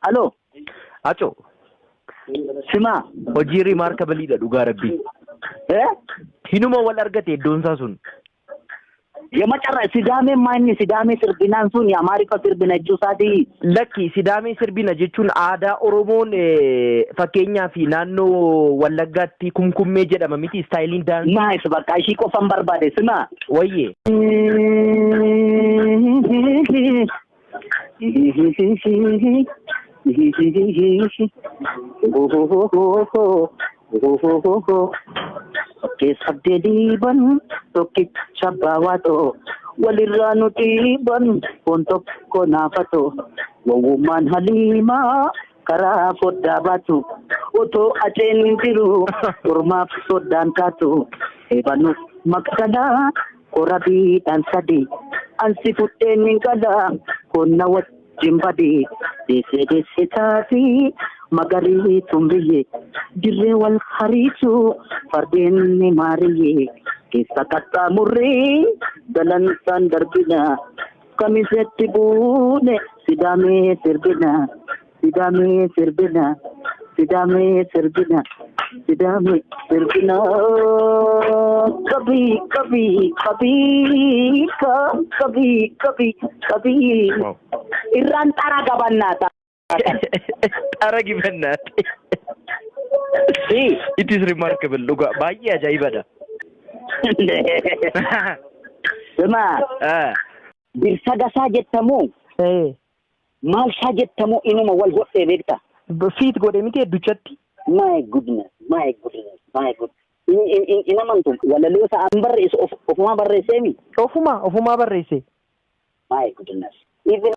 Hello. Aco. Sima. Hojii remarkableidha dhugaa rabbii. Eh? Hinuma wal argate iddoon isaa sun. የመጨረ ሲዳሜ ማኝ ሲዳሜ sirbinaan sun Amaariffa sirbina jechuu isaati. Lakki Sidaamee sirbina jechuun aadaa Oromoon fakkeenyaa fi naannoo Wallaggaatti kumkummee jedhama miti styleiin daansii. Nice, bakka ishii qofan barbaade sima. Wayyee. Keessabdee dhiiban tokkicha baawwaatoo walirraa nu dhiiban foon tokko naafatoo wawwummaan haliimaa karaa foddaa baatu otoo aceen jiru ormaaf soddaan taatu eebanuuf maqsalaa qorabiidhaan sadi ansi fudheen hin qala konna wajjin badi deessee deessee taati magariituun biyye dirree wal hariitu fardeen ni maariyye keessa qaxxaamurree galansaan darbina kamisetti buune Sidaamee sirbina Sidaamee sirbina Sidaamee sirbina Sidaamee sirbina कभी कभी कभी कभी कभी कभी irraan xara gabannaata. Xaragi bannaate. It is remarkable dhugaa baay'ee ajaa'ibadha. Sima birsaga isaa jettamoo maal isaa jettamoo inuma wal godhee beekta. Fiit godhe miti hedduchatti. My goodness, my goodness, my goodness. In amantu walaloo isaa an barreessu ofumaa barreesseemi. Ofumaa barreesse. My goodness. Even